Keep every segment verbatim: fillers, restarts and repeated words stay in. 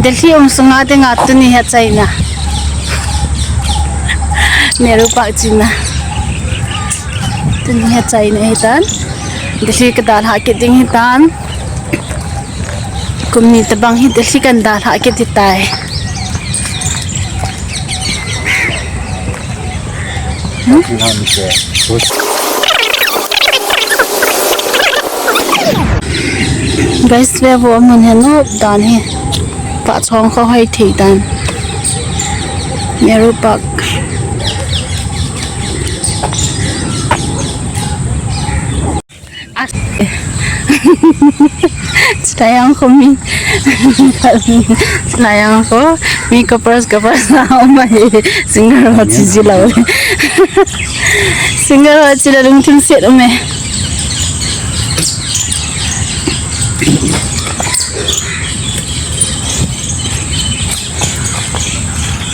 Delhi um sunga dinga tuni hi achaina. Nehru Park china. Tuni hi achaina hitan. Delhi kadalhah kit ding hitan. Kum ni tabang hi Delhi kadalhah kit hitai. Guys, ve vo, amun hi anop dan hi. Pah chong kho hoi thei dan. Nehru Park. Chulai a kho mi. Chulai a kho mi couples, couples na um ahi. Single ho chi ji lou. Single ho chi la lungthim set um e.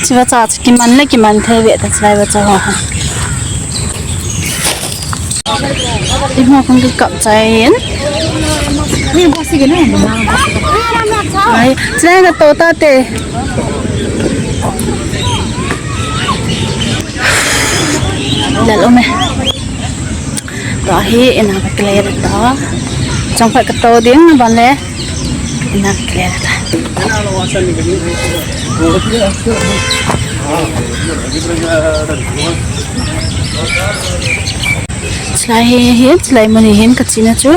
Chiva cha chu kiman le kiman thei ve ta chulai va cha ho. Ima kong kikap chai in. Ai, chai na to ta te. Lalo me. Tahi ina ka kile ta. Chang pa ka to ding na ban le. Ina ka kile ta. Chulai hi, hi, chulai mun hi hin ka china chu.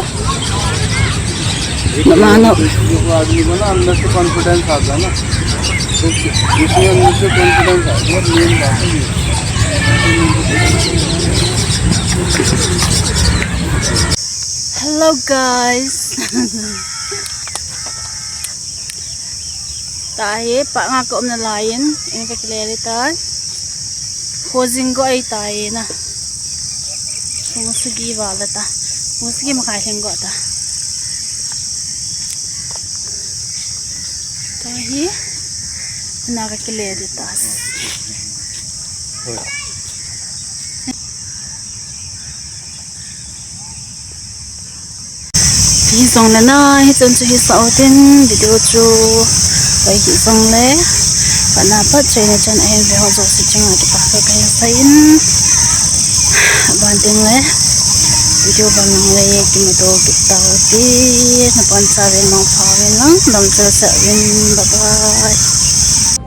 Mama no. आदमी को ना अंदर से कॉन्फिडेंस आता है ना, तो इसमें अंदर से कॉन्फिडेंस आता है, मेन बात है ये। Hello guys. Tahi, pa nga ka umna lai in, in ka kile le ta. Hojing go ai tahi na. Hung sagi val ta. Hung sagi makai hing go ta. Tahi, na ka kile le ta. Hi jong le na, hi chun chu hi sa o tin, video chu pai hi jong le, kana pat chai na chan ahin ve ho jo si chang a kipa ka kai sa in, ban ding le, video ban nang le, kimuto kita o ti, na pon sa ve mong pha ve lang, dam chal sa vin, bye bye.